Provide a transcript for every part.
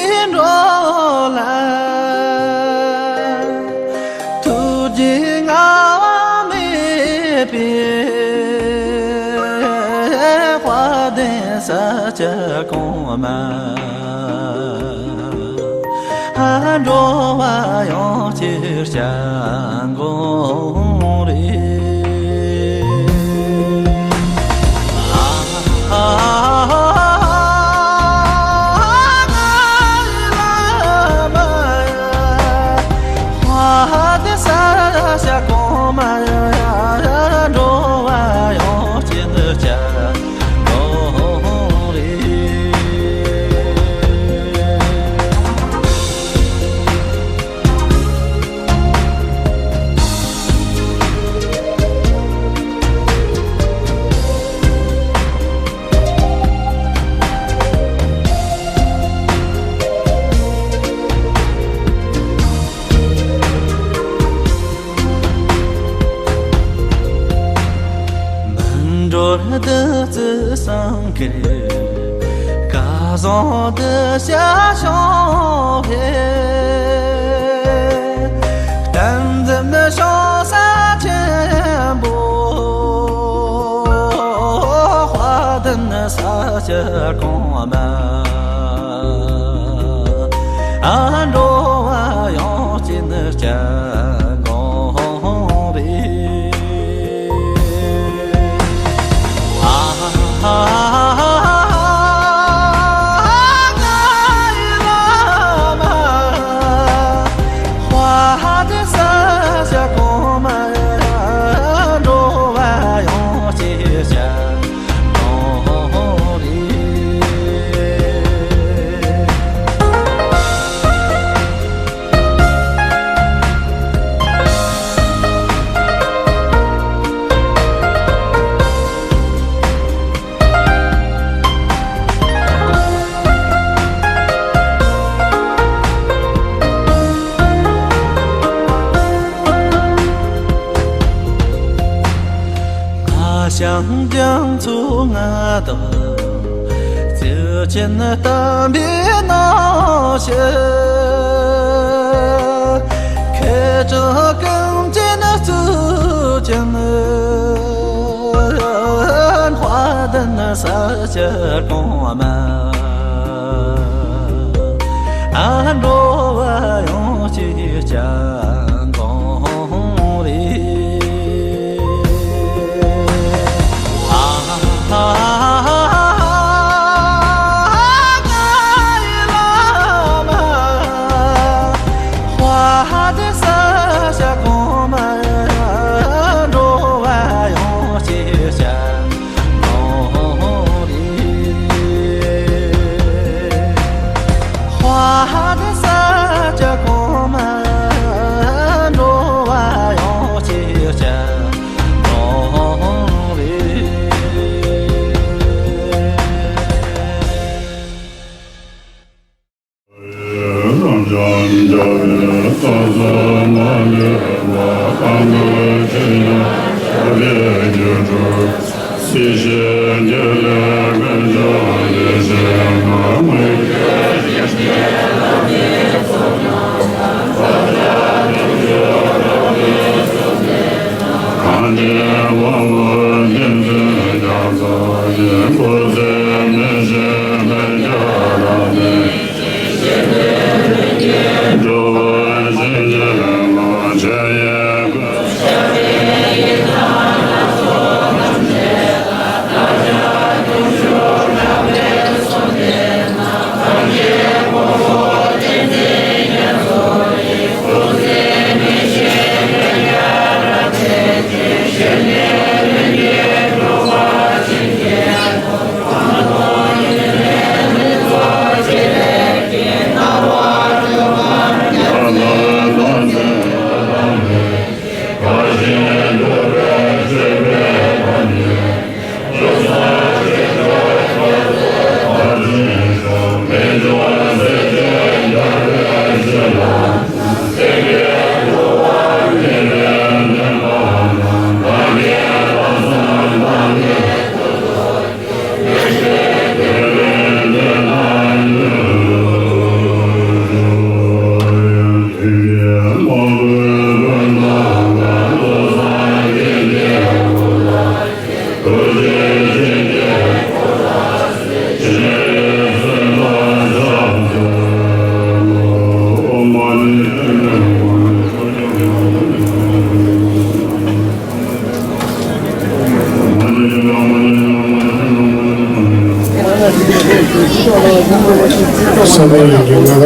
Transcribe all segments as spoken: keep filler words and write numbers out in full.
འགྲོ་ལ། ཐུགས་རྗེ་དངོས་མེད་པའི་དཔལ་ལྡན་ས་སྐྱ་གོང་མ། འགྲོ་བ་ཡོངས་ཀྱི་སྐྱབས་མགོན་རེད། མི་འགྲོར་བདུད་རྩི་སེང་གེ། སྐལ་བཟང་གདུལ་བྱ་བྱང་བའི། གཏན་འཛིན་བྱང་ས་ཆེན་པོ། དཔལ་ལྡན་ས་སྐྱ་གོང་མ། འགྲོ་བ་ཡོངས་ཀྱི་སྐྱབས་མགོན་རེད། ང་བྱང་རྒྱ་མཚོ་ང་དང་། བརྩེ་ཆེན་བསྟན་པའི་ནང་ཞིག་ཁྱེད་ཀྱི་ཀུན་མཁྱེན་གཙུག་ཀྱང་། དཔལ་ལྡན་ས་སྐྱ་གོང་མ། འགྲོ་བ་ཡོངས་ཀྱི་སྐྱབས་མགོན་རེད།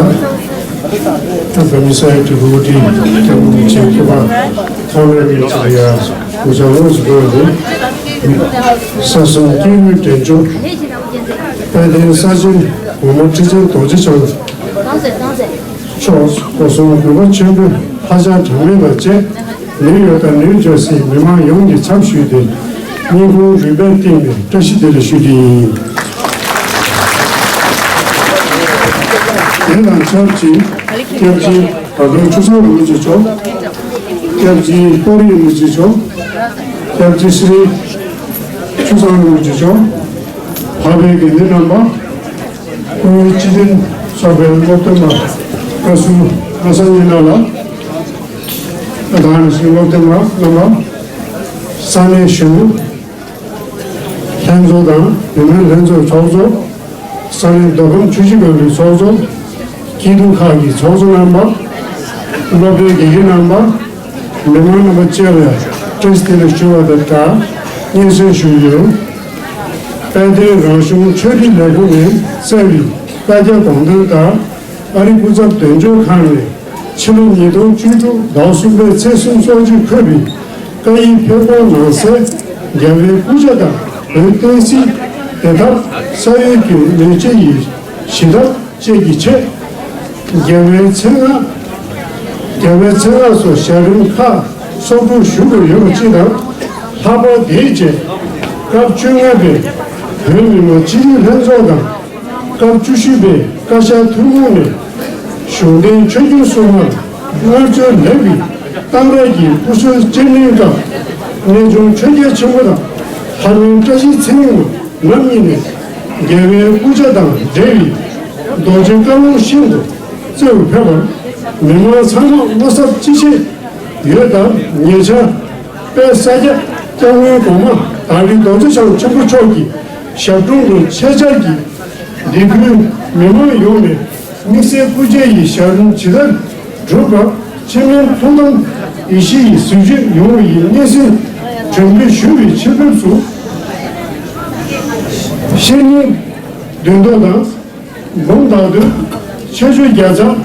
ད་ལྟ་མི་སེར་གྱི་རུ་ཏི་སྐྱབས་མགོན་ཆེན་སྐྱོབ་པ་ཚང་མའི་མིང་ཚང་ཡ་སྐུ་ཚང་དངོས་སུ་བསྐོས་ཏེ། ས་གསུམ་སྐྱེ་དགུའི་འདྲེན་མཆོག་དཔལ་ལྡན་ས་ཆེན་འོག་མ་ཁྲི་ཆེན་རྡོ་རྗེ་འཆང་མཆོག་སྐུ་གསུང་གུས་པ་ཆེན་པོས་ལྷ་ལྕམ་གྲངས་མེད་དང་བཅས། ནིའུ་ཡོག་དང་ནིའུ་ཇར་སིའི་མི་མང་ཡོངས་ཀྱི་ཚབ་ཞུས་ཏེ། སྙིང་ཁུང་རུས་པའི་གཏིང་ནས་བཀྲ་ཤིས་བདེ་ལེགས་ཞུ་རྒྱུ་ཡིན། དེ་དང་ཆབས་ཅིག་སྐྱབས་རྗེ་བར་དོ་ཆུ་བཟང་རིན་པོ་ཆེ་མཆོག་སྐྱབས་རྗེ་པོ་རི་རིན་པོ་ཆེ་མཆོག་སྐྱབས་རྗེ་སི་རི་ཆུ་བཟང་རིན་པོ་ཆེ་མཆོག་འཕགས་པའི་དགེ་འདུན་རྣམ་པ། སྐུའི་སྤྱི་མཐུན་ཚོགས་པའི་སློབ་སྟོན་པ་བཀའ་ཟུར་བློ་བཟང་ཉི་མ་ལགས། ད་ནང་བཞིན་སློབ་སྟོན་པ་རྣམ་པ། ས་གནས་གཞོན་ནུ་ལྷན་ཚོགས་དང་བུད་མེད་ལྷན་ཚོགས་ཚོགས་གཙོ། ས་གནས་མདོ་ཁམས་ཆུ་བཞི་སྒང་དྲུག་ཚོགས་གཙོ། སྐྱིད་སྡུག་ཁག་གི་ཚོགས་གཙོ་རྣམ་པ། སློབ་གྲྭའི་དགེ་རྒན་རྣམ་པ། མི་མང་རྣམ་པ་བཅས་ལ་བཀྲ་ཤིས་བདེ་ལེགས་ཞུ་བ་དང་སྦྲགས་སྙན་སེང་ཞུ་རྒྱུ། དཔལ་ལྡན་རང་གཞུང་ཆོས་རིག་ལས་ཁུངས་ནས་སྩལ་བའི་བཀའ་རྒྱ་དགོངས་དོན་ལྟར། ཨ་རིའི་སྐུ་ཚབ་དོན་གཅོད་ཁང་ནས་ཕྱི་ལོ་ཉིས་སྟོང་བཅུ་དྲུག་ཟླ་བ་གསུམ་པའི་ཚེས་སུམ་ཚོགས་ཆུང་འཁོད་པའི་བཀའ་ཡིག་ཕེབས་སྒོ་ནང་གསལ། རྒྱལ་བའི་སྐུ་ཕྱྭ་དང་བོད་བསྟན་སྲིད་བདེ་ཐབས་ས་ཡུལ་གྱི་ལས་བྱེད་ཡི་ཞི་ཐབས་བཅས་ཀྱི་ཆེད། རྒྱལ་བའི་མཚན་སྔགས། རྒྱལ་བའི་མཚན་སྔགས་སོགས་ཞལ་རིམ་ཁག་གསོག་སྒྲུབ་ཞུ་དགོས་ཡོད་པ་སྤྱི་དང་། ལྷག་པར་དེའི་རྗེས་སྐབས་བཅོ་ལྔ་པའི་བོད་མི་མང་སྤྱི་འཐུས་ལྷན་ཚོགས་དང་། སྐབས་བཅུ་བཞི་པའི་བཀའ་ཤག་ཐུན་མོང་ནས་གཞུང་བསྟེན་ཆོས་རྒྱུན་སྲུང་མར་དངུལ་རྩོལ་ལེགས་པའི་གཏམ་རབ་ཀྱི་སྐུ་སྲོལ་བཅད་ལེན་སྐབས་གནས་ཆུང་ཆོས་རྒྱལ་ཆེན་པོ་དང་ལྷ་མོ་བཀྲ་ཤིས་ཚེ་རིང་མ་རྣམ་གཉིས་ནས་རྒྱལ་བའི་སྐུ་ཕྱྭ་དང་འབྲེལ་བའི་རྡོ་རྗེ་བཀའ་ལུང་ཤིན་ཏུ་གཙོ་བོར་ཕེབས་པར་མི་མང་ཚང་མ་བློ་འཚབ་ཅི་ཆེ་ཡོད་སྟབས། ཉེ་ཆར་དཔལ་ས་སྐྱ་སྐྱབས་མགོན་གོང་མ་དྭགས་རི་རྡོ་རྗེ་འཆང་ཆེན་པོ་མཆོག་གི་ཞབས་དྲུང་དུ་ཆེད་བཅར་གྱིས། འདི་ཁུལ་མི་མང་ཡོངས་ནས་དམིགས་བསལ་སྐུ་ཕྱྭ་ཡི་ཞབས་རིམ་ཇི་ལྟར་སྒྲུབ་པ། ཆེད་མངགས་ཐུགས་དམ་ཡེ་ཤེས་ཀྱི་གཟི་བརྗིད་ཡོང་བའི་སྙན་སེང་དྲན་སྐུལ་ཞུ་བའི་ཆེད་ཕེབས་སུ། བཤེས་གཉེན་འདུས་མདོ་དང་། འབུམ་དག་ཏུ་ཆེ་ཆུང་བརྒྱ་རྩ།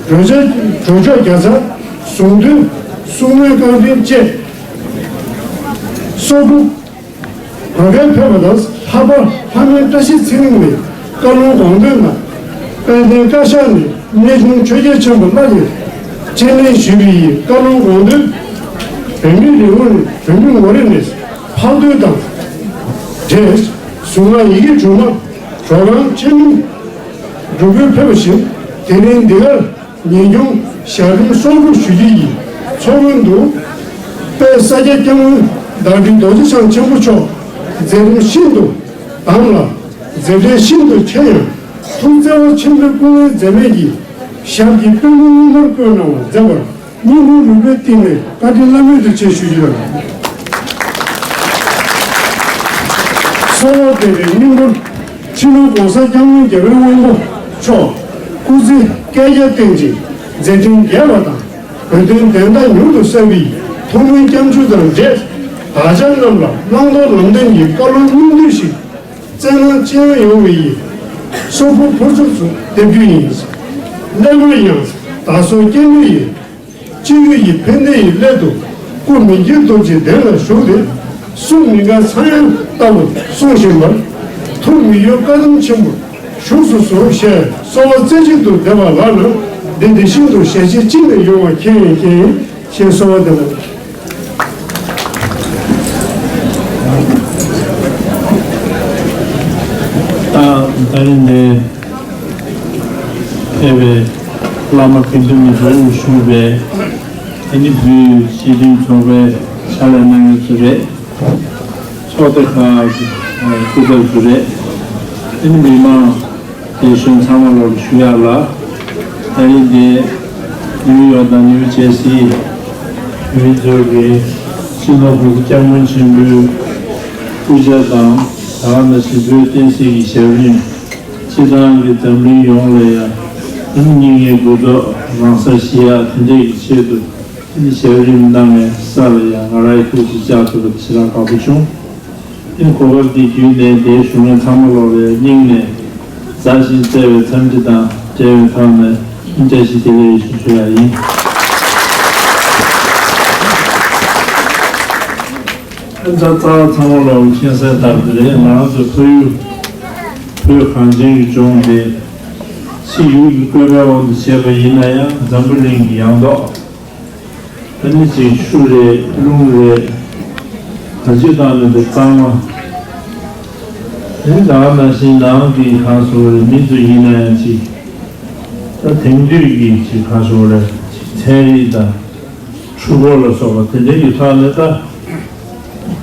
གྲོས་ཆོད་གྲོས་ཆོད་བརྒྱ་རྩ། གཟུངས་བསྡུས་གསུང་མོལ་བཀའ་དྲིན་བཅས་གསོག་སྒྲུབ་དགོས་གལ་ཕེབས་པ་དང་། ལྷག་པར་ལྷ་མོ་བཀྲ་ཤིས་ཚེ་རིང་ནས་བཀའ་ལུང་དགོངས་དོན་དང་། དཔལ་ལྡན་བཀའ་ཤག་ནས་གནས་ཆུང་ཆོས་རྒྱལ་ཆེན་པོ་ལྷ་ནས་དཔྱད་གླེང་ཞུས་པའི་བཀའ་ལུང་དགོངས་དོན་བོད་མིའི་རིག་གཞུང་བོད་མིའི་ངོ་རིས་ནས་ཕབ་སྡུད་དང་འབྲེལ། གཟུངས་སྔགས་ཡི་གེ་དྲུག་མ་གྲོགས་རམ་ཆེན་མོ་སྒྲུབ་པར་ཕེབས་པ་བཞིན། དེ་རིང་འདི་གར་ཉིན་གུང་ཞབས་རིམ་གསོག་སྒྲུབ་ཞུ་རྒྱུ་ཡི་ཚོགས་མགོན་དུ། དཔལ་ས་སྐྱ་སྐྱབས་མགོན་དྭགས་འདྲི་རྡོ་རྗེ་འཆང་ཆེན་པོ་མཆོག་མཛད་རིམ་ཤིན་ཏུ་དམ་ལ། མཛད་འཕྲིན་ཤིན་ཏུ་ཆེ་ཡང་། ཐུགས་བརྩེ་བ་ཆེན་པོའི་སྐུ་ངལ་འཛེམས་མེད་ཀྱིས་ཞབས་ཀྱི་པད་མོ་སྔོན་པོར་བཀོད་གནང་བར་མཛད་པར། སྙིང་ཁུང་རུས་པའི་གཏིང་ནས་བཀའ་དྲིན་བླ་མེད་དུ་ཆེ་ཞུ་རྒྱུ་ལགས། གསོལ་བ་འདེབས་པའི་སྙིང་པོར་ཁྲི་ལོ་༸གོང་ས་༸སྐྱབས་མགོན་རྒྱལ་བའི་དབང་པོ་མཆོག་སྐུ་ཚེ་བསྐལ་བརྒྱར་བརྟན་ཅིང་མཛད་འཕྲིན་རྒྱས་པ་དང་། བོད་དོན་བདེན་མཐའ་མྱུར་དུ་གསལ་བའི་ཐུགས་སྨོན་སྐྱབས་འཇུག་དང་འབྲེལ། བདག་ཅག་རྣམས་ལ་བླང་དོར་ལམ་སྟོན་གྱི་བཀའ་སློབ་སྙིང་བསྡུས་ཤིག་བསྩལ་གནང་ཅི་ཡང་ཡོང་བའི་ཡི་སོ་ཕོ་ཕུར་ཚུགས་སུ་འདེབས་རྒྱུ་ཡིན། སླད་མར་ཡང་བདག་སོགས་སྐྱབས་མགོན་ཡི་སྤྱི་བོ་ཡི་ཕན་བདེ་ཡི་སླད་དུ་སྐུ་མི་འགྱུར་རྡོ་རྗེའི་གདན་ལ་བཞུགས་ཏེ། གསུང་མི་འགག་ཚངས་དབྱངས་ལྟ་བུར་གསུང་བཞིན་པར། ཐུགས་མི་གཡོ་བཀའ་གདམས་ཆེན་པོར་བཞུགས་སུ་གསོལ་ཞེས་གསོལ་བ་རྩེ་གཅིག་ཏུ་འདེབས་པ་ལགས་ན། འདི་འདི་བཞིན་དུ་ཞལ་བཞེས་གཅིག་ནས་ཡོང་བ་མཁྱེན་ཡང་མཁྱེན་ཞེས་གསོལ་བ་འདེབས། ད་ད་རིང་འདིར་ཕེབས་པའི་བླ་མ་དགེ་འདུན་མི་ཚོ་དབུ་བཞུགས་པའི་ཨ་ནི་བོད་སྤྱི་མཐུན་ཚོགས་པའི་ཕྱག་ལས་གནང་མཁན་ཚོ་རེད། ཚོགས་སྡེ་ཁག་གི་སྐུ་ཚབ་ཚོ་རེད། ཨ་ནི་མི་མང་དེ་གཞོན་ཚང་མ་ལོར་ཞུ་ཡག་ལ། ད་རིང་འདིར་ནིའུ་ཡོག་དང་ནིའུ་ཇར་སིའི་བོད་མི་ཚོ་གི་སྤྱི་ནོར་༸གོང་ས་༸སྐྱབས་མགོན་ཆེན་པོའི་སྐུ་ཕྱྭ་དང་། ད་ག་ནང་བཞིན་བོད་བསྟན་སྲིད་ཀྱི་ཞབས་རིམ་སྤྱི་བཏང་གི་འཛམ་གླིང་ཡོངས་ལ་ཡང་སྙིང་གའི་གུ་དོག་རང་སར་ཞི་ཡག་དེ་འདྲས་ཀྱི་ཆེད་དུ་ཞབས་རིམ་གནང་བའི་ས་ལ་ཡང་ང་རང་ཡི་ཐུགས་སུ་བཅར་ཐུབ་པ་དེ་ཞེ་དྲག་དགའ་པོ་བྱུང་། དེ་གོ་སྐབས་འདི་བརྒྱུད་ནས་དེའི་བཞུགས་མཁན་ཚང་མ་ལོག་ལ་སྙིང་ནས་མཛའ་ཞིང་བརྩེ་བའི་འཚམས་འདྲི་དང་ བཅར་བའི་ཐོག་ནས་བཀྲ་ཤིས་བདེ་ལེགས་ཞུ་ཞུ་ཡ་ཡིན། ཨ་ཙ་ཙ་ཚང་མ་ལ་མཁྱེན་གསལ་ལྟར་དུ་རེད། ང་རང་ཚོ་ཕ་ཡུལ་བོད་གངས་ཅན་གྱི་ལྗོངས་དེ་ཕྱི་ཡུལ་གྱི་བཀོད་པའི་དབང་དུ་བྱས་པ་ཡིན་ན་ཡང་འཛམ་བུ་གླིང་གི་ཡང་ཐོག་ཨ་ནི་ཅིག་ཆུ་རེད་རླུང་རེད། ག་ཅི་བཏང་ནས་དེ་གཙང་མ། དེ་ནི་ད་ག་ནང་བཞིན་ནང་གི་གང་སོང་རེད། མི་ཚོ་ཡིན་ན་ཡང་ཅིག་ད་དེང་དུས་ཀྱི་ཅིག་གང་སོང་རེད། ཅིག་ཚན་རིག་དང་ཆུ་འཁོར་ལ་སོགས་པ་དེ་འདྲ་ཡི་ཐོག་ནས་ད་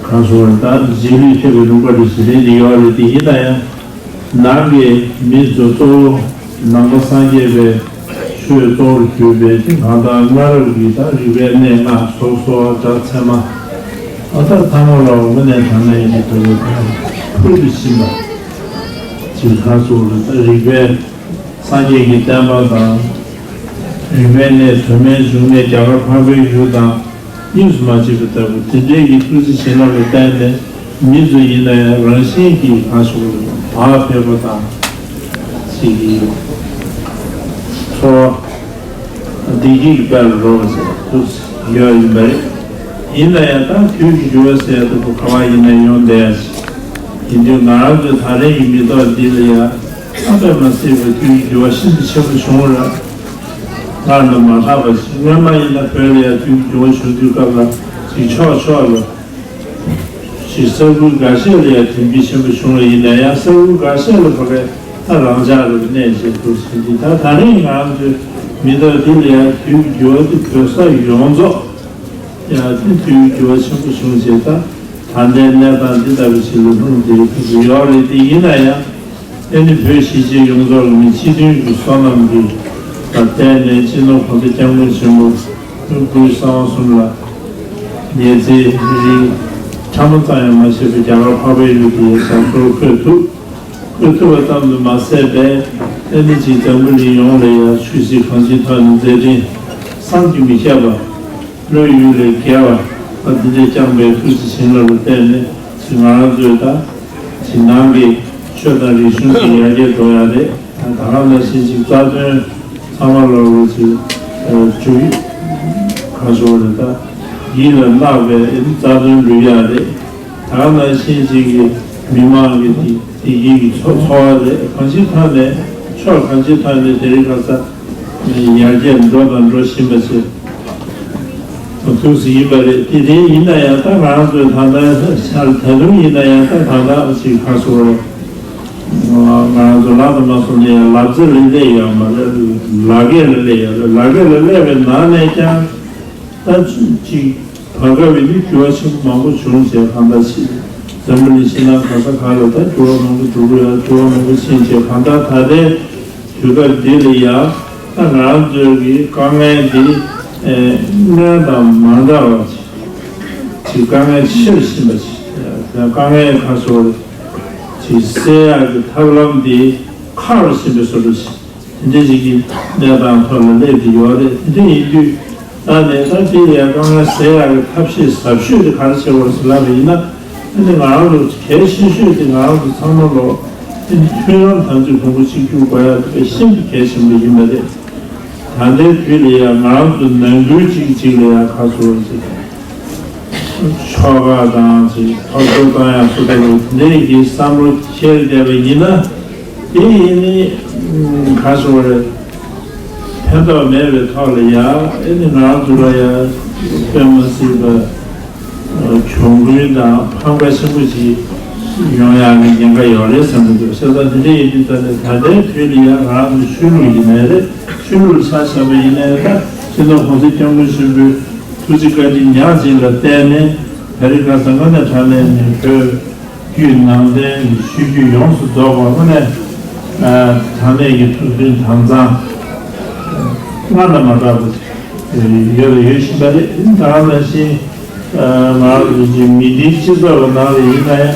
གང་སོང་རེད། ད་རྗེས་ལུས་ཐེབས་པའི་ལུང་པ་རེ་ཞིག་རེད་དེ་ཡོད་རེད། དེ་ཡིན་ན་ཡང་། ནང་གི་མི་ཚོ་གཙོ་བོ་ནང་པ་སངས་རྒྱས་པའི་ཆོས་གཙོ་བོར་གྱུར་པའི་དེ་གང་ལྟར་སྔ་རབས་ཀྱི་ད་རིག་པའི་གནས་ལྔ་གཟུགས་གསོ་བ་སྒྲ་ཚད་མ། ཨ་ད་ཐ་མ་ལ་འོ་ནས་དྲང་གནས་ཀྱི་དོན་དུ་ཕུལ་དུ་ཕྱིན་པ་ཅིག་གང་སོང་རེད། ད་རིག་པའི་སངས་རྒྱས་ཀྱི་བསྟན་པ་དང་། རིག་པའི་གནས་གཟུགས་མེད་འབྱུང་གནས་རྒྱ་གར་འཕགས་པའི་ཡུལ་དང་། གཉིས་སུ་མ་མཆིས་པ་ལྟ་བུ་དེ་འདྲའི་གི་ཐུགས་རྗེ་བྱིན་རླབས་ལ་བརྟེན་ནས་མི་ཚོ་ཡིན་ན་ཡང་རང་བཞིན་གྱིས་གང་ཞུ་བར་ཕེབས་པ་དང་། ཅིག་གི་འཚོ་བ་བདེ་སྐྱིད་ཀྱི་དཔལ་ལ་རོལ་བ་ཟེར་ཐུགས་ཡོད་ཡིན་པ་རེད། ཡིན་ན་ཡང་ད་དུས་ཀྱི་འགྱུར་བ་ཟེར་ཡ་ལྟ་བུ་ག་བ་ཡིན་ན་ཡོང་བསྡད་ཡ་ཞིག་ཡིན་དུས་ང་རང་ཚོའི་ད་རེས་ཀྱི་མི་ཐོག་འདི་ལ་ཡང་ཨ་དཔེ་མ་སྲིད་པའི་དུས་ཀྱི་འགྱུར་བ་ཤིན་ཏུ་ཆེན་པོ་བྱུང་བ་རེད། སྔར་དང་མ་འདྲ་བ་ཞིག་སྔོན་མ་ཡིན་ན་བོད་ལ་ཡང་དུས་ཀྱི་འགྱུར་བ་བྱུང་དུས་སྐབས་ལ་ཅིག་ཕྱོགས་ཕྱོགས་ལ་ཅིག་ས་ཁུལ་འགའ་ཤས་ལ་ཡང་དོན་རྐྱེན་ཆེན་པོ་བྱུང་བ་ཡིན་ན་ཡང་ས་ཁུལ་འགའ་ཤས་ལ་ཕ་གའི་ད་རང་འཇགས་རེད་གནས་བྱས་འདུག་ཟེར་གྱི། ད་ད་རིང་ང་རང་ཚོའི་མི་ཐོག་འདི་ལ་ཡང་དུས་ཀྱི་འགྱུར་བ་འདི་བོད་ས་ཡོངས་རྫོགས་ཡང་དེ་དུས་ཀྱི་འགྱུར་བ་ཆེན་པོ་བྱུང་བྱས་ད་ད་ལྟའི་གནས་སྟངས་འདི་ལྟ་བུ་ཞིག་ལ་ལྷུང་བསྡད་ཡོད་རེད། དེ་ཡིན་ན་ཡང་། ཨེ་ནི་བོད་གཞིས་བྱེས་ཡོངས་རྫོགས་ཀྱི་མི་སྤྱི་མཐུན་གྱི་བསོད་ནམས་ཀྱི་ལ་བརྟེན་ནས་སྤྱི་ནོར་གོང་ས་སྐྱབས་མགོན་ཆེན་པོ་སྐུའི་གསང་བ་གསུམ་ལ་ཉེ་ཚེ་རིང་ཕྲ་མོ་ཙམ་ཡང་མ་བྱས་པའི་རྒྱ་གར་འཕགས་པའི་ཡུལ་དུ་ཡང་ཞབས་སོར་འཁོད་ཐུབ། འཁོད་ཐུབ་པ་ཙམ་དུ་མ་ཟད་པས་ཨེ་ནི་ཅིག་འཛམ་བུ་གླིང་ཡོངས་ལ་ཡང་ཆོས་སྲིད་གང་ཅིའི་ཐོག་ནས་མཛད་འཕྲིན་བསམ་གྱིས་མི་ཁྱབ་པ། བློ་ཡུལ་ལས་བརྒལ་བ་ཨ་དེ་འདྲས་བསྐྱངས་པའི་ཐུགས་རྗེ་བྱིན་རླབས་ལ་བརྟེན་ནས་ཅིག་ང་རང་ཚོའི་ད་ཅིག་ནང་གི་ཆོས་དང་རིག་གཞུང་གི་ཡར་རྒྱས་འགྲོ་ཡ་རེད། ད་ག་ནང་བཞིན་ཅིག་རྩ་དོན་ཚང་མ་ལ་རོ་ཅིག་ཨ་ཅིག་གང་ཞུ་བ་རེད། ད་ཡིད་ལ་བརྣག་པའི་ཨེ་རྩ་དོན་འགྲུབ་ཡ་རེད། ད་ག་ནང་བཞིན་ཅིག་གི་མི་མང་གི་དེ་བདེ་སྐྱིད་ཀྱི་འཚོ་འཚོ་བ་རེད། གང་ཅིའི་ཐོག་ནས་ཕྱོགས་གང་ཅིའི་ཐོག་ནས་དེ་རིང་ཁ་སང་ཡར་རྒྱས་འགྲོ་དང་འགྲོ་བཞིན་པ་ཞིག་ཐུགས་སུ་ཡིན་པ་རེད། དེ་དེ་ཡིན་ན་ཡང་ད་ང་རང་ཚོའི་ད་ལྟ་ཤར་ད་དུང་ཡིན་ན་ཡང་ད་ད་ལྟ་ཅིག་ཁ་སོ་ང་རང་ཚོ་ལག་ཏུ་མ་སོང་ནས་ཡང་ལབ་ཙེ་ལ་སླེབས་ཡོད་མ་རེད། ལག་སྐེད་ལ་སླེབས་ཡོད་རེད། ལག་སྐེད་ལ་སླེབས་པའི་ནང་ནས་ཀྱང་། ད་ཅིག་བར་སྐབས་ཡིན་དུས་འགྱུར་བ་ཆེན་པོ་མང་པོ་བྱུང་བྱས་གང་ལྟར་ཞིག་འཛམ་བུ་གླིང་ཕྱི་ནང་གང་ས་གང་ལ་ད་འགྱུར་བ་མང་པོ་འགྲོ་གི་ཡོད། འགྱུར་བ་མང་པོ་ཕྱིན་བྱས་གང་ལྟར་ད་ལྟའི་དུས་སྐབས་འདི་ལ་ཡང་ད་ང་རང་ཚོའི་གི་དཀའ་ངལ་འདི་སྔོན་དང་མ་འདྲ་བ་ཅིག་ཅིག་དཀའ་ངལ་ཆེ་རུ་ཕྱིན་པ་ཅིག་དཀའ་ངལ་ཁ་སོ་ཅིག་སེལ་ཡག་གི་ཐབས་ལམ་འདི་ཁག་རུ་ཕྱིན་པའི་བཟོ་འདྲ་ཅིག་དེ་འདྲ་ཞིག་གི་གནས་སྟངས་ཐོག་ལ་སླེབས་ཏེ་ཡོད་རེད། དེ་འདྲ་ཡིན་དུས་ད་ནས་ད་དེ་ལས་དཀའ་ངལ་སེལ་ཡག་གི་ཐབས་ཤེས་ཟབ་ཤོས་དེ་ག་རེ་བྱེད་དགོས་ཟེར་ལབ་པ་ཡིན་ན། ཨ་ནི་ང་རང་ཚོ་གལ་ཆེ་ཤོས་དེ་ང་རང་ཚོ་ཚང་མ་ལོ་ཨ་ནི་མཐུན་ལམ་དམ་ཚིག་གོང་བུ་གཅིག་གྱུར་དགོས་ཡག་དེ་ཤིན་ཏུ་གལ་ཆེན་པོ་ཡིན་པ་རེད། ད་ལྟའི་དུས་ལ་ཡང་ང་རང་ཚོ་ནང་ཁུལ་གཅིག་གཅིག་ལ་ཡང་ཁ་སོ་ཅིག་ཆོལ་ཁ་དང་ཅིག་ཐོབ་ཚོར་བཏང་ཡག་སོ་ད་ལོ་དེ་འདྲའི་གི་བསམ་བློ་འཁྱེར་བསྡད་པ་ཡིན་ན། དེ་ཡིན་ནི་ག་སོ་རེད། ཕན་ཐོགས་མེད་པའི་ཐོག་ལ་ཡང་ཨེ་ནི་ང་རང་ཚོ་ལ་ཡང་དཔེ་མ་སྲིད་པ་གྱོང་གུན་དང་ཕམ་ཁ་ཆེན་པོ་ཞིག་ཡོང་ཡག་གི་ཉེན་ཁ་ཡོད་རེད་བསམ་གྱི་འདུག་བྱས་ཙང་དེ་འདྲ་ཡིན་དུས་ད་ནི་ད་ལྟའི་དུས་ལ་ཡང་ང་རང་ཚོ་ཆོས་ལུགས་ཡིན་ནའི་རེད། ཆོས་ལུགས་ལ་ཆ་བཞག་པ་ཡིན་ནའི་ད་སྤྱི་ནོར་གོང་ས་སྐྱབས་མགོན་ཆེན་པོའི་ཐུགས་རྗེ་བཀའ་དྲིན་ཉག་གཅིག་ལ་བརྟེན་ནས་ད་རེས་ཁ་སང་དངོས་གནས་དྲང་གནས་ནས་བོད་བརྒྱུད་ནང་བསྟན་གྱི་ཆོས་བརྒྱུད་ཡོངས་སུ་རྫོགས་པ་དངོས་གནས་ཨ་དྲང་གནས་ཀྱི་ཐུགས་མཐུན་དྭངས་གཙང་སྔར་དང་མ་འདྲ་བ་ཡོད་ལ་ཡོད་བཞིན་པ་རེད། ད་ག་ནང་བཞིན་ཨ་ང་རང་ཚོ་གི་མི་སྡེའི་སྤྱི་ཚོགས་ལ་ནང་ལ་ཡིན་ན་ཡང་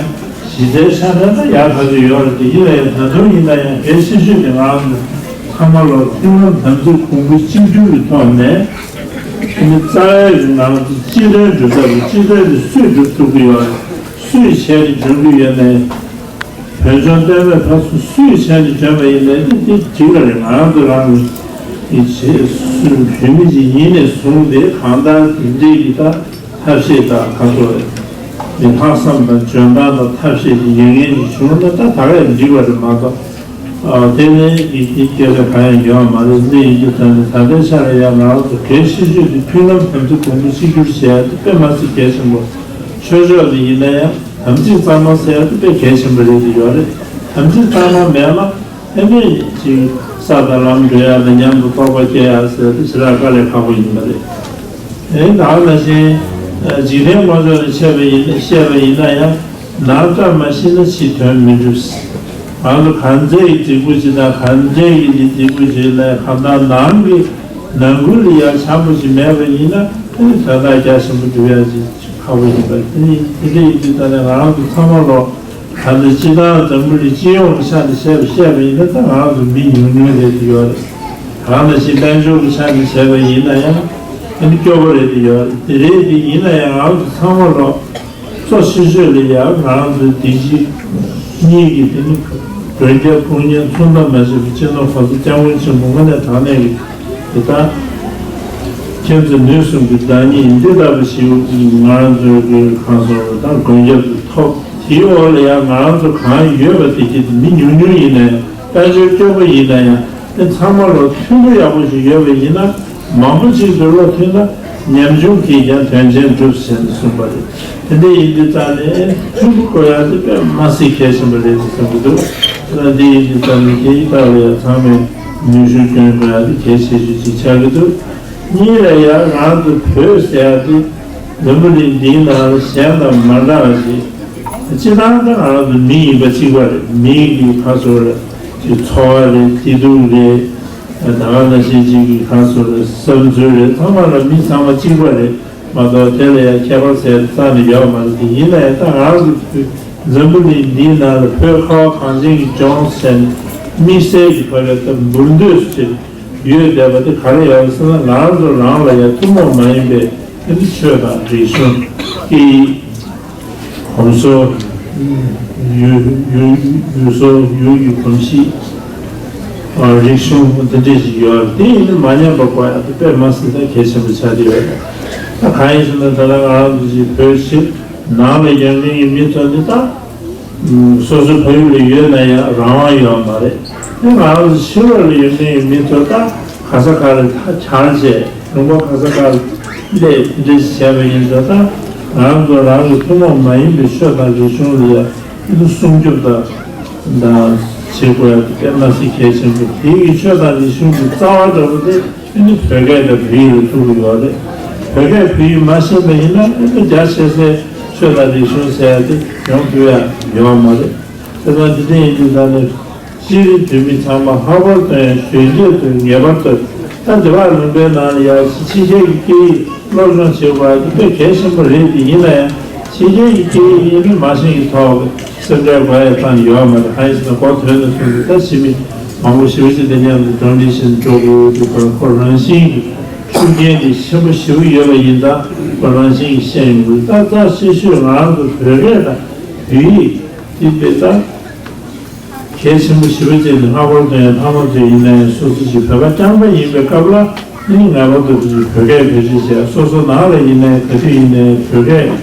གཞི་རྩའི་ཆ་ནས་ད་ཡག་ཐག་ཆོད་ཡོད་རེད། དེ་ཡིན་ན་ཡང་ད་དུང་ཡིན་ན་ཡང་གལ་ཆེ་ཤོས་དེ་ང་རང་ཚོ་ཚང་མ་ལ་མཐུན་ལམ་དམ་ཚིག་གོང་བུ་གཅིག་གྱུར་གྱི་ཐོག་ནས་ཨ་ནི་རྩ་བའི་ང་རང་ཚོ་སྤྱི་དོན་སྒྲུབ་ཐབས་ཀྱི་སྤྱི་དོན་དེ་སུས་སྒྲུབ་ཐུབ་ཀྱི་ཡོད་རེད། སུས་བྱས་ནས་འཇོན་གྱི་ཡོད་ནའི། བོད་ལྗོངས་བསྟན་པའི་ཕ་སུ་སུས་བྱས་ནས་བྱོན་པ་ཡིན་ནའི་དེ་དེ་འགྲིག་ག་རེད། ང་རང་ཚོ་རང་གི་བོད་མི་ཅིག་ཡིན་ནས་བཟུང་སྟེ་གང་ལྟར་དེ་འདྲའི་གི་ད་ཐབས་ཤེས་དང་ཁ་ཐོག་མི་ལྷག་བསམ་དང་འཇོན་ཐང་དང་ཐབས་ཤེས་ཀྱི་ཡོད་མཁན་ཞིག་བྱུང་ན་ད་ད་ག་ཡང་འགྲིག་པ་རེད་མ་གཏོགས། ཨ། དེ་ནས་ཡིད་ཀྱི་སྐད་ཆ་གང་ཡང་ཡོད་མ་རེད། འདི་ཡིན་དུས་ད་ནི་ད་ལྟའི་ཆ་ལ་ཡང་ང་རང་ཚོ་གལ་ཆེ་ཤོས་དེ་མཐུན་ལམ་དམ་ཚིག་གོང་བུ་གཅིག་གྱུར་བྱེད་ཡ་དེ་དཔེ་མ་སྲིད་གལ་ཆེན་པོ། ཆོས་ཕྱོགས་དེ་ཡིན་ན་ཡང་དམ་ཚིག་གཙང་མ་ཟེར་ཡ་དེ་དཔེ་གལ་ཆེན་པོ་རེད་དེ་ཡོད་རེད། དམ་ཚིག་གཙང་མ་མེད་ན་ཨེ་ནས་ཅིག་ས་དང་ལམ་འགྲོ་ཡ་དང་མཉམ་དུ་རྟོགས་པ་སྐྱེ་ཡ་ཟེར་དེ་ཞེ་དྲག་དཀའ་ལས་ཁག་པོ་ཡིན་པ་རེད། ཨེ་ད་ག་ནང་བཞིན་འཇིག་རྟེན་དངོས་ཕྱོགས་ནས་བཤད་པ་ཡིན་བཤད་པ་ཡིན་ན་ཡང་། ནང་བཀྲ་མ་ཤིས་ན་ཕྱི་དོན་མི་འགྲུབ། ང་ཚོ་གང་འདྲའི་འཇིགས་པོ་ཅིག་དང་གང་འདྲའི་འཇིགས་པོ་ཅིག་ལ་གང་ལྟར་ནང་གི་ནང་ཁུལ་ལ་ཡང་འཆམ་པོ་ཅིག་མེད་པ་ཡིན་ན་དོན་དག་རྒྱ་ཆེན་པོ་འགྲུབ་ཡ་ཅིག་ཁག་པོ་ཡིན་པ་དེ་ནི་དེ་འདྲ་ཡིན་དུས་ད་ནི་ང་རང་ཚོ་ཚང་མ་ལོ་ད་ནི་སྤྱི་བཏང་འཛམ་བུ་གླིང་སྤྱི་ཡོངས་ཀྱི་ཆ་ནས་བཤད་པ་བཤད་པ་ཡིན་ན་ད་ང་རང་ཚོ་མི་ཉུང་ཉུང་རེད་དེ་ཡོད་རེད། གང་ལ་ཞིག་དཔལ་འབྱོར་གྱི་ཆ་ནས་བྱས་པ་ཡིན་ན་ཡང་ཨ་ནི་སྐྱོ་པོ་རེད་དེ་ཡོད་རེད། དེ་རེད་དེ་ཡིན་ན་ཡང་ང་རང་ཚོ་ཚང་མ་ལོ། གཙོ་ཆེ་ཤོས་ལ་ཡང་ང་རང་ཚོའི་སྡིག་སྤྱི་གཉིས་ཀྱི་དེ་ནི་མགོན་སྐྱབས་དཔུང་གཉེན་མཚུངས་ཟླ་མ་ཞེས་པའི་སྤྱི་ནོར་གོང་ས་སྐྱབས་མགོན་ཆེན་པོ་དངོས་གནས་དྲང་གནས་ཀྱི་དེ་ལྟར་མཁྱེན་བརྩེ་ནུས་གསུམ་གྱི་བདག་ཉིད་འདི་ལྟ་བུ་ཞིག་ང་རང་ཚོའི་གི་གང་སོང་བ་དང་མགོན་སྐྱབས་སུ་ཐོབ། དེའི་འོག་ལ་ཡང་ང་རང་ཚོ་གང་ཡོད་པ་དེ་གྱིས་མི་ཉུང་ཉུང་ཡིན་ན་ཡང་དཔལ་འབྱོར་སྐྱོ་པོ་ཡིན་ན་ཡང་དེ་ཚང་མ་ལ་མཐུན་པོ་ཡག་པོ་ཞིག་ཡོད་པ་ཡིན་ན། མང་པོ་ཅིག་ཏུ་བློ་མཐུན་ན་ཉམ་ཆུང་གིས་ཀྱང་དོན་ཆེན་འགྲུབ་ཟེར་ནས་གསུངས་པ་རེད། དེ་འདྲ་ཡིན་དུས་ཙང་ནས་མཐུན་པོ་དགོས་ཡ་དེ་དཔེ་མ་སྲིད་གལ་ཆེན་པོ་རེད་ཅེས་གསུང་གི་འདུག་ད་འདི་ཡིན་དུས་ཙང་ནས་དེའི་ཐོག་ལ་ཡང་ཚང་མས་ནུས་ཤུགས་བསྐྱོན་དགོས་ཡ་དེ་གལ་ཆེ་ཤོས་ཅིག་ཆགས་ཀྱི་འདུག་གཉིས་ལ་ཡང་ང་ཚོ་བོད་ཟེར་ཡ་དེ་འཛམ་བུ་གླིང་འདིའི་ནང་ལ་གཞན་དང་མ་འདྲ་བ་ཞིག་སྤྱིར་བཏང་ད་ང་རང་ཚོ་མི་ཡིན་པ་གཅིག་པ་རེད། མི་གི་ཁ་སོ་རེད། ཀྱི་འཚོ་བ་རེད། བདེ་སྡུག་རེད། ད་ག་ནང་བཞིན་གཅིག་གི་ཁ་སོ་རེད། བསམ་ཚུལ་རེད། ཚང་མ་ལ་མི་ཚང་མ་གཅིག་པ་རེད་མ་གཏོགས་དེ་ལ་ཡང་ཁྱད་པར་ཟེར་རྩ་ནས་ཡོད་མ་རེད། དེ་ཡིན་ན་ཡང་ད་ང་རང་ཚོ་འཛམ་བུ་གླིང་འདིའི་ནང་ལ་བོད་ཁ་བ་གངས་ཅན་གྱི་ལྗོངས་ཟེར་ནས་དམིགས་བསལ་གྱི་ཕ་གི་ད་འབུར་འདོད་སུ་ཅིག་ཡོད་བསྡད་པ་དེ་ག་རེ་ཡོད་ཟེར་ན། ང་རང་ཚོ་རང་ལ་ཡང་ཐུན་མོང་མ་ཡིན་པའི་ཨ་ནི་ཆོས་དང་རིག་གཞུང་སྐད་ཡིག་གོམས་སྲོལ། ཡུལ་ཡུལ་ཡུལ་སྲོལ་ཡུལ་གྱི་གོམས་གཤིས། ཨ། རིག་གཞུང་འདི་འདྲས་ཞིག་ཡོད་རེད། དེ་ཡིན་ན་མ་ཉམས་པ་དགོས་ཡ་དེ་དཔེ་མ་སྲིད་ད་གལ་ཆེན་པོ་ཆགས་ཀྱི་ཡོད་རེད། ད་གང་ཡིན་ཟེར་ན་ད་ལྟ་ང་རང་ཚོ་ཞིག་བོད་ཕྱི་ནང་ལ་ཡོད་མཁན་གྱི་མི་ཚོ་འདི་ད། སོ་སོའི་ཕ་ཡུལ་ལ་ཡོད་ན་ཡང་རང་དབང་ཡོད་མ་རེད། དེ་ང་རང་ཚོ་ཕྱི་ལོགས་ལ་ཡོད་མཁན་གྱི་མི་ཚོ་ད་ག་ས་ག་ལ་ད་གྱར་བྱས་ལུང་པ་ག་ས་ག་ལ་སླེབས་འདི་འདྲ་བྱས་པ་ཡིན་ཙང་ད་ང་རང་ཚོ་རང་གི་ཐུན་མོང་མ་ཡིན་པའི་ཆོས་དང་རིག་གཞུང་ལ་ཡང་ཨ་ནི་སྲུང་སྐྱོབ་དང་དང་བྱེད་དགོས་ཡ་དེ་དཔེ་མ་སྲིད་གལ་ཆེན་པོ། དེ་གི་ཆོས་དང་རིག་གཞུང་གི་རྩ་བ་འདྲ་པོ་དེ། ཨ་ནི་བོད་སྐད་དང་བོད་ཡིག་ལ་ཐུག་གི་ཡོད་རེད། བོད་སྐད་བོད་ཡིག་མ་ཤེས་པ་ཡིན་ན་ཨ་ནི་རྒྱ་ཆེ་སའི་ཆོས་དང་རིག་གཞུང་ཟེར་ཡ་དེ་ཡོང་ཐུབ་ཡ་ཡོད་མ་རེད། དེ་ཙང་འདི་འདྲ་ཡིན་དུས་ད་ནི་སྤྱིར་བོད་མི་ཚང་མ་ལྷག་པར་དུ་ཡང་གཞོན་སྐྱེས་ཚོས་ངེས་པར་དུ་ད་འདི་བར་ལུང་པའི་ནང་ལ་ཡ་ཕྱི་རྒྱལ་གྱི་སྐད་ཡིག་སློབ་སྦྱོང་བྱེད་དགོས་ཡ་དེ་དཔེ་གལ་ཆེན་པོ་རེད། དེ་ཡིན་ན་ཡང་ཕྱི་རྒྱལ་གྱི་སྐད་ཡིག་ཡིན་ན་མ་ཤེས་ཀྱི་ཐོག་གི་སེམས་ཁྲལ་དགོས་ཡ་ཙམ་ཡོད་མ་རེད། གང་ཡིན་ཟེར་ན་གོ་ཐོས་ནས་བཟུང་སྟེ་ད་ཕྱི་མི་མང་པོ་ཞེ་པོ་ཅིག་དེ་མཉམ་དུ་བགྲོ་གླེང་བྱེད་འགྲོ་དགོས་འདུག་ག་ཁོ་རང་བཞིན་གྱི་ཤུགས་རྐྱེན་དེ་ཆེན་པོ་ཞེ་པོ་ཡོད་པ་ཡིན་ཙང་ཁོ་རང་བཞིན་གྱིས་ཤེས་ཡོང་གི་རེད། ད་རྩ་ཆེ་ཤོས་ང་རང་ཚོ་བོད་སྐད་དང་བོད་ཡིག་དེ་དཔེ་ད་གལ་ཆེན་པོ་ཞེ་པོ་ཅིག་ནི་ལྷག་པར་དུ་ཡང་ཕ་མ་ཚོ་ཡིན་ན་ཡང་སོ་སོ་ཞིག་བོད་པ་རྐྱང་པ་ཡིན་པའི་སྐབས་ལ། ཨ་ནི་ངེས་པར་དུ་བོད་སྐད་བེད་སྤྱོད་བྱས། སོ་སོ་ནང་ལ་ཡིན་ནའི་ག་དུས་ཡིན་ནའི་བོད་སྐད་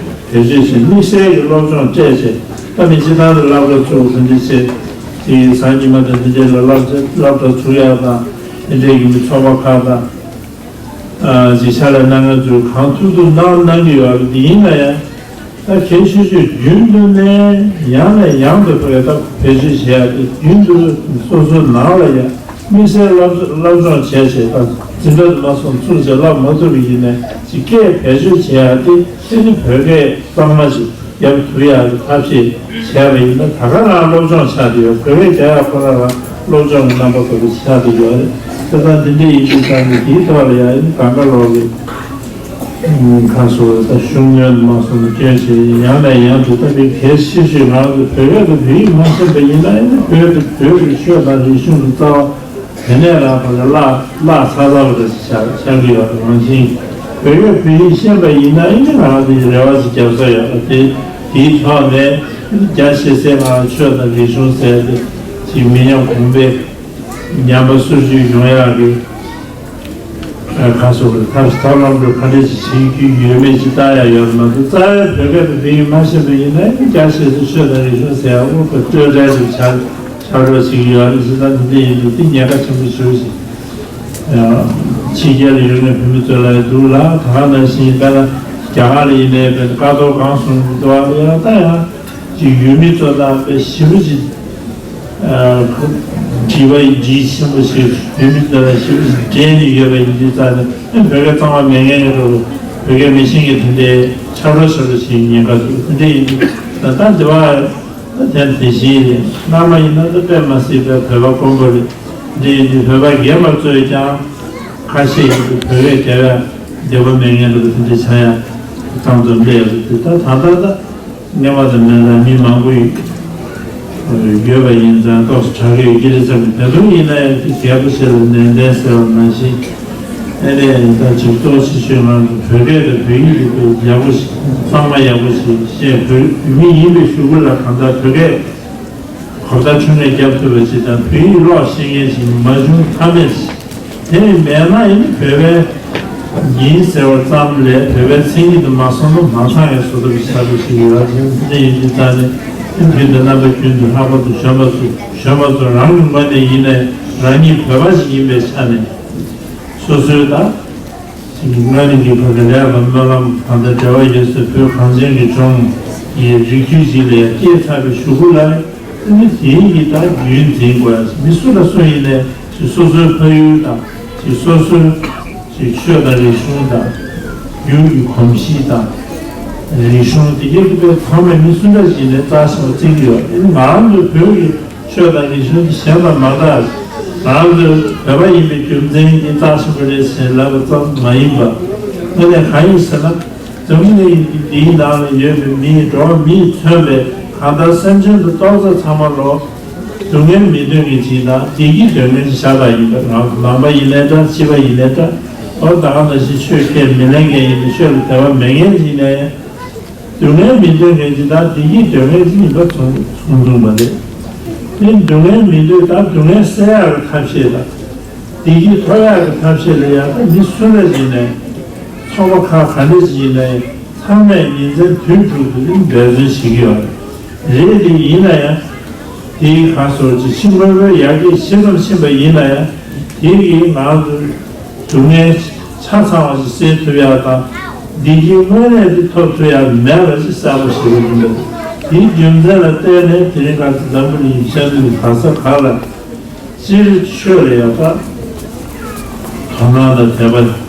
བེད་སྤྱོད་བྱས། དམིགས་བསལ་གྱི་སློབ་སྦྱོང་སྤྲད་བྱས། ད་ནི་སྤྱིར་བཏང་དུ་སློབ་གྲྭ་ཚུགས་དེ་འདྲ་བྱས། དེ་གཟའ་ཉི་མ་དང་དེ་འདྲ་ལ་སློབ་གྲྭ་སློབ་གྲྭ་ཚུགས་ཡག་དང་དེ་འདྲའི་གི་མི་ཚོགས་པ་ཁག་དང་། ཨ། ཅིག་ཕྱག་ལས་གནང་མཁན་ཚོས་གང་ཐུབ་ཐུབ་གནང་གནང་གི་ཡོད་རེད། དེ་ཡིན་ན་ཡང་། ད་གལ་ཆེ་ཤོས་རྒྱུན་དུ་ནས་ཡང་ནས་ཡང་དུ་བོད་ད་བེད་སྤྱོད་བྱེད་ཡ་དེ་རྒྱུན་དུ་སོ་སོའི་ནང་ལ་ཡང་དམིགས་བསལ་སློབ་སློབ་སྦྱོང་བྱས་བྱས་ད་འཛིན་གྲྭ་དུ་མ་སོང་ཚུགས་བྱས་བསླབ་མ་ཐུབ་པ་ཡིན་ནའི་ཅིག་སྐད་བེད་སྤྱོད་བྱེད་ཡ་དེ་ཨ་ནི་བོད་སྐད་གཙང་མ་ཞིག་རྒྱབ་ཐུབ་ཡ་གི་ཐབས་ཤེས་བྱས་པ་ཡིན་ན་ད་ག་རང་སློབ་སྦྱོང་ཆགས་བསྡད་ཡོད། བོད་སྐད་རྒྱག་ཡ་ཁོ་རང་རང་སློབ་སྦྱོང་གི་རྣམ་པ་ཁོ་རང་ཆགས་བསྡད་ཡོད་རེད། དེ་ཙང་འདི་འདྲ་ཡིན་དུས་ཙང་ནས་དེའི་ཐོག་ལ་ཡང་ཨ་ནི་གང་ག་ལོག་གི་ཁ་སོ་ད་ཤུགས་སྣོན་མ་སོང་ན་སྐྱོན་ཆེ། ཡང་ནས་ཡང་དུ་ལྟ་བའི་གལ་ཆེ་ཤོས་ང་ཚོ་བོད་སྐད་དང་བོད་ཡིག་མ་ཤེས་པ་ཡིན་ན་ཨ་ནི་བོད་དུ་བོད་ཀྱི་ཆོས་དང་རིག་གཞུང་གི་རྩ་བ་དེ་ནས་རང་ཕར་བརླག་བརླག་ཚར་ཚར་བ་རེད་ཆགས་ཆགས་ཀྱི་ཡོད་རེད། རང་བཞིན་བོད་སྐད་བོད་ཡིག་ཤེས་པ་ཡིན་ན་ཨ་ནི་ང་ཚོ་ཡི་རེ་བ་ཞིག་རྒྱབ་ས་ཡོད་རེད། དེ་དེའི་ཐོག་ནས། རྒྱ་ཆེ་སའི་ངང་ཆོས་དང་རིག་གཞུང་ཟེར་ཏེ་ཅིག་མི་ཉམས་གོང་འཕེལ་ཉམས་པ་སོར་ཆུད་ཡོང་ཡག་གི་ཁ་སོགས་ཀྱི་ཐབས་ཐབས་ལམ་འགྲོ་ག་འདྲ་ཅིག་བྱེད་རྒྱུ་ཡོད་མེད་ཅིག་ལྟ་ཡག་ཡོད་མ་གཏོགས། རྩ་བའི་བོད་སྐད་དང་བོད་ཡིག་མ་ཤེས་པ་ཡིན་ན་རྒྱ་ཆེ་སའི་ཆོས་དང་རིག་གཞུང་ཟེར་ཡག་པོ་སྤྲོས་བྲལ་ཅིག་ཆགས་ཆགས་རོགས་བྱེད་ཀྱི་ཡོད་རེད། བྱས་ཙང་དེ་འདྲ་ཡིན་དུས་དེ་ཉེན་ཁ་ཆེན་པོ་ཞེ་པོ་ཞིག་ཕྱི་རྒྱལ་ལ་ཡོད་མཁན་བོད་མི་ཚོ་ལ་འདུག་ལ། ད་ག་ནང་བཞིན་དཔེར་ན་རྒྱ་གར་ལ་ཡིན་ནའི་དཔེར་ན་ཀ་ཐོག་གང་གསུངས་འདུག་ཨ། ཡང་ད་ཡང་ཅིག་ཡུལ་མི་ཚོ་དང་དཔེ་ཞེ་པོ་ཅིག་དྲི་བ་ཡི་འདྲིས་ཆེན་པོ་ཞིག་ཡུལ་མི་ཚོ་ལ་ཞེ་པོ་ཅིག་འདྲེས་ནས་ཡོད་པ་ཡིན་དུས་ཙང་ནས་བོད་སྐད་གཙང་མ་མེད་མཁན་གྱི་འགྲོ་བོད་སྐད་མི་ཤེས་མཁན་དེ་འདྲའི་ཆགས་རོགས་ཆགས་རོགས་བྱེད་ཉེན་ཁ་འདུག་དེ་འདྲ་ཡིན་དུས་ད་ལྟ་འདི་བ། དེ་དེ་བཞིན་སྔ་མ་ཡིན་ན་ད་དཔེ་མ་སྲིད་པའི་བོད་པ་དཀོན་པོ་རེད། འདི་ཡིན་དུས་བོད་པ་རྒན་པ་ཚོས་ཀྱང་ཁ་ཤས་ཡིན་དུས་བོད་སྐད་རྒྱབ་ཡ་འདོད་པ་མེད་མཁན་འདྲ་པོ་དེ་འདྲ་ཆགས་ཡ་གཏམ་ཙམ་སླེབས་ཡོད་རེད། དེ་ད་ད་ལྟ་ད་སྔོན་མ་དང་མེད་ལ་མི་མང་པོ་ཡོད་ཡོད་པ་ཡིན་ཙང་ཏོག་ཙམ་དྲག་གི་ཡོད་ཀྱི་རེད་བསམ་གི། ད་དུང་ཡིན་ན་ཡང་དེ་རྒྱལ་པོ་ཞིག་ལ་ནན་ཏན་ཟེར་བ་ནང་བཞིན། ཨ་ནི་ད་ཅིག་གཙོ་ཆེ་ཤོས་ང་ཚོ་བོད་སྐད་དང་བོད་ཡིག་དེ་ཡག་པོ་ཞིག་གཙང་མ་ཡག་པོ་ཞིག་བཤད། བོད་མི་ཡིན་པའི་གཞུག་གུ་ལ་གང་ལྟར་བོད་སྐད་གོ་བརྡ་འཕྲོད་ངེས་རྒྱབ་ཐུབ་པ་ཞིག་དང་བོད་ཡིག་ཀློག་ཤེས་མཁན་ཞིག་མ་བྱུང་ཐབས་མེད་ཞིག་དེ་མེད་ན་ཡིན་བོད་པའི་ཡིན་ཟེར་བ་ཙམ་ལས་བོད་པའི་མཚན་ཉིད་དུ་མ་སོང་ན་མ་ཚང་བའི་བཟོ་འདྲ་ཞིག་ཆགས་པ་ཞིག་ཡོད་པ་ཅིག་དེ་ཡིན་དུས་ཙང་ནས་དེ་དུས་དང་རྣམ་པ་ཀུན་ཏུ་ལྷག་པར་དུ་གཞོན་པ་ཚོ་གཞོན་པ་ཚོ་རང་གི་ངོས་ནས་ཡིན་ནའི་རང་ཉིད་བོད་པ་ཞིག་ཡིན་པའི་ཆ་ནས། སོ་སོའི་ད་དངོས་གནས་ཀྱི་བོད་ཀྱི་ལས་དང་སྨོན་ལམ་དང་དང་འབྲེལ་བ་ཡོད་སའི་བོད་གངས་ཅན་གྱི་ལྗོངས་ཀྱི་རིགས་རྒྱུད་ཅིག་ལ་ཡང་སྐྱེས་ཚར་བའི་གཞུག་གུ་ལ་ཨ་ནི་དེའི་ཡི་ད་རྒྱུན་འཛིན་དགོས་ཡ། མི་སུ་དང་སུ་ཡིན་ནའི་ཅིག་སོ་སོའི་ཕ་ཡུལ་དང་ཅིག་སོ་སོའི་ཅིག་ཆོས་དང་རིག་གཞུང་དང་ཡུལ་གྱི་གོམས་གཤིས་དང་རིག་གཞུང་དེ་གའི་ཐུབ་པའི་ཚང་མས་མི་སུ་འདྲ་ཞིག་ཡིན་ནའི་རྩ་ཆེན་པོ་བརྩི་གི་ཡོད། ཨ་ནི་ང་རང་ཚོའི་བོད་ཀྱི་ཆོས་དང་རིག་གཞུང་གཞན་དང་མ་འདྲ། ང་ཚོའི་བོད་པ་ཡིན་པའི་རྒྱུ་མཚན་གྱིས་རྩ་ཆེན་པོ་རེད་ཟེར་ལབ་པ་ཙམ་མ་ཡིན་པ། དངོས་གནས་གང་ཡིན་ཟེར་ན། འཛམ་བུ་གླིང་འདིའི་ནང་ལ་ཡོད་པའི་མིའི་འགྲོ་བ་མིས་མཚོན་པའི་གང་ལྟར་སེམས་ཅན་དང་ཏོག་ཙམ་ཚང་མ་ལོ། སྡུག་བསྔལ་མི་འདོད་མཁན་ཅིག་དང་བདེ་སྐྱིད་འདོད་མཁན་ཅིག་ཤ་སྟག་ཡིན་པ། ང་ཚོ་ནང་པ་ཡིན་ནའི་འདྲ། ཕྱི་པ་ཡིན་ནའི་འདྲ། ཨོ་ད་ག་ནང་བཞིན་ཆོས་ཁས་མི་ལེན་མཁན་ཡིན་ནའི་ཆོས་ལ་དད་པ་མེད་མཁན་ཅིག་ཡིན་ནའི། སྡུག་བསྔལ་མི་འདོད་མཁན་ཅིག་དང་བདེ་སྐྱིད་འདོད་མཁན་ཅིག་ཡིན་པ་མཚུངས་མཚུངས་མཚུངས་པ་རེད། དེ་སྡུག་བསྔལ་མི་འདོད་དང་སྡུག་བསྔལ་སེལ་ཡག་གི་ཐབས་ཤེས་དང་། བདེ་སྐྱིད་ཐོབ་ཡག་གི་ཐབས་ཤེས་ལ་ཡང་ད་མི་སུ་འདྲ་ཡིན་ནའི་ཚོགས་པ་ཁག་ག་འདྲ་ཞིག་ཡིན་ནའི་ཚང་མས་ཉིན་མཚན་དུས་དྲུག་ཏུ་འབད་བརྩོན་བྱེད་ཀྱི་ཡོད་རེད། རེད་དེ་ཡིན་ན་ཡང་དེའི་ཁ་སོགས་ཀྱི་ཕྱི་དངོས་པོའི་ཡར་རྒྱས་ཇེ་ཙམ་ཕྱིན་པ་ཡིན་ན་ཡང་དེ་གིས་ང་ཚོའི་སྡུག་བསྔལ་ཆ་ཚང་བ་ཞིག་སེལ་ཐུབ་ཡག་དང་བདེ་སྐྱིད་དངོས་གནས་དེ་ཐོབ་ཐུབ་ཡག་མེད་པ་ཞིག་གསལ་པོ་ཞིག་རེད་འདུག་དེའི་རྒྱུ་མཚན་ལ་བརྟེན་ནས་དེ་རིང་ཁ་སང་འཛམ་བུ་གླིང་གི་ཤར་ནུབ་ག་ས་ག་ལ་སྤྱིར་ཆོས་ལ་ཡག་པ་དོ་སྣང་དང་དད་པ་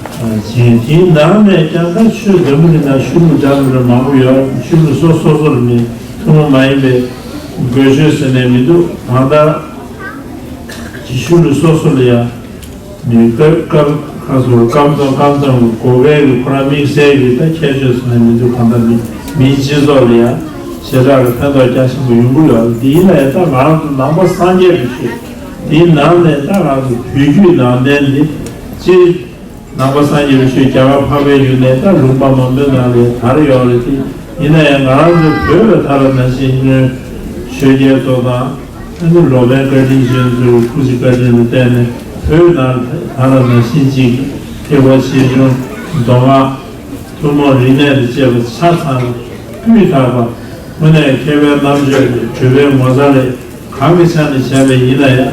བྱེད། དེའི་ནང་ནས་ཀྱང་ད་ཆོས་འཛམ་བུ་གླིང་ན་ཆོས་ལུགས་འདྲ་མི་འདྲ་མང་པོ་ཡོད། ཆོས་ལུགས་སོ་སོ་སོ་ལ་ནི་ཐུན་མོང་མ་ཡིན་པའི་དགོས་ཆོས་ཟེར་ནས་མི་འདུག་གང་ལྟར་གྱི་ཆོས་ལུགས་སོ་སོ་ལ་ཡང་ནི་སྐབས་སྐབས་ཁ་སོར་སྐབས་དང་སྐབས་དང་གོ་བའི་གི་ཁོ་རང་དམིགས་བསལ་གྱི་ད་ཁྱད་ཆོས་ཟེར་ནས་མི་འདུག་གང་ལྟར་མི་མིའི་སྤྱི་ཚོགས་ལ་ཡང་ཞེ་དྲག་གི་ཕན་ཐོགས་རྒྱ་ཆེན་པོ་ཡོང་གི་ཡོད། འདི་ཡིན་ན་ཡང་ད་ང་རང་ཚོ་ནང་པ་སངས་རྒྱས་པའི་ཆོས་འདིའི་ནང་ནས་ད་ང་ཚོ་བོད་བརྒྱུད་ནང་བསྟན་འདི་སྤྱིར་ནང་པ་སངས་རྒྱས་པའི་ཆོས་རྒྱ་གར་འཕགས་པའི་ཡུལ་ནས་ད་ལུང་པ་མང་པོའི་ནང་ལ་དར་ཡོད་རེད་དེ། ཡིན་ན་ཡང་ང་རང་ཚོའི་བོད་ལ་ད་ལྟ་ནང་བཞིན་སྔོན་ཆོས་རྒྱལ་ཚོ་དང་ཨ་ནི་ལོ་པཎ་བཀའ་དྲིན་ཅན་ཚོའི་སྐུ་ཚེ་བཀའ་དྲིན་ལ་བརྟེན་ནས་བོད་ནང་ད་ལྟ་ནང་བཞིན་ཅིག་ཐེག་པ་ཆེ་ཆུང་མདོ་སྔགས་ཐུན་མོང་རིག་གནས་དང་བཅས་པ་ཆ་ཚང་སྤུས་དག་པ་དངོས་གནས་མཁས་པའི་རྣམ་དཔྱོད་ཀྱི་གྲུབ་པའི་ངོ་མཚར་ལས། གང་གི་ཆ་ནས་བྱས་པ་ཡིན་ན་ཡང་